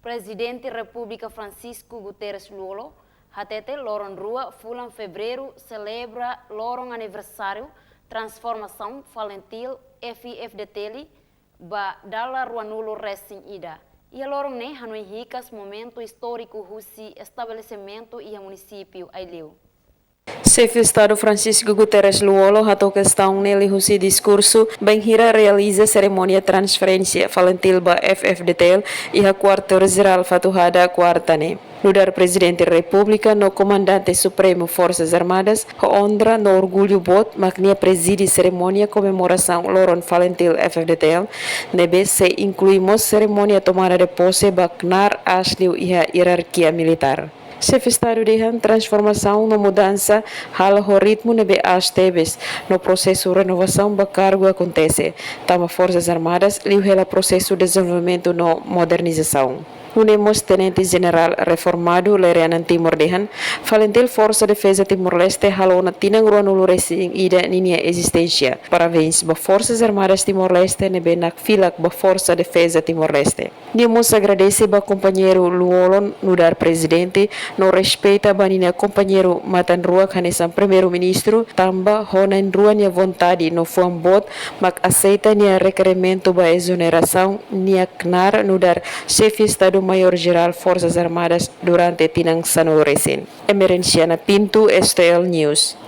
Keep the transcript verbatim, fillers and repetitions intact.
Prezidente Repúblika Francisco Guterres Lú-Olo hatete loron rua fulan Fevereiru selebra loron aniversáriu transformasaun FALINTIL F I F D T L ba dala ruanulu resin ida. Iha loron ne'e hanoin hikas momentu istóriku husi estabelesimentu iha munisípiu Aileu. Xefe Estadu Francisco Guterres Lú-Olo hato'o kestaun ne'e liuhusi diskursu bainhira realiza serimónia transferénsia FALINTIL ba F F D T L iha Kuartél Jerál Fatuhada, kuarta ne'e. Nu'udar Prezidente Repúblika no Komandante Supremu Forsas Armadas, ho onra no orgullu boot mak nia prezide serimónia komemorasaun loron FALINTIL F F D T L, ne'ebé sei inklui mós serimónia tomada de pose ba knaar aas liu iha ierarkia militár. Xefe Estadu dehan transformasaun no mudansa halo ho ritmu ne'ebé aas tebes, no prosesu renovasaun ba kargu akontese, tanba Forsas Armadas liu hela prosesu dezenvolvimentu no modernizasaun. Nune'e mós Tenente Jenerál reformadu Lere Anan Timor dehan, FALINTIL Forsa Defeza Timor-Leste halo ona tinan ruanulu resin ida ninia ezisténsia. Parabéns ba Forsas Armadas Timor-Leste ne'ebé nakfilak ba Forsa Defeza Timor-Leste. Nia mós agradese ba kompañeiru Lú-Olo nu'udar prezidente, no respeita ba ninia kompañeiru matan-ruak hanesan Primeiru-Ministru, tanba ho na'in-rua nia vontade no fuan boot mak aseita nia rekerimentu ba ezonerasaun nia knaar nu'udar Xefe Estadu-Maiór Jerál Forsas Armadas durante tinan sanulu resin. Emerenciana Pinto, S T L News.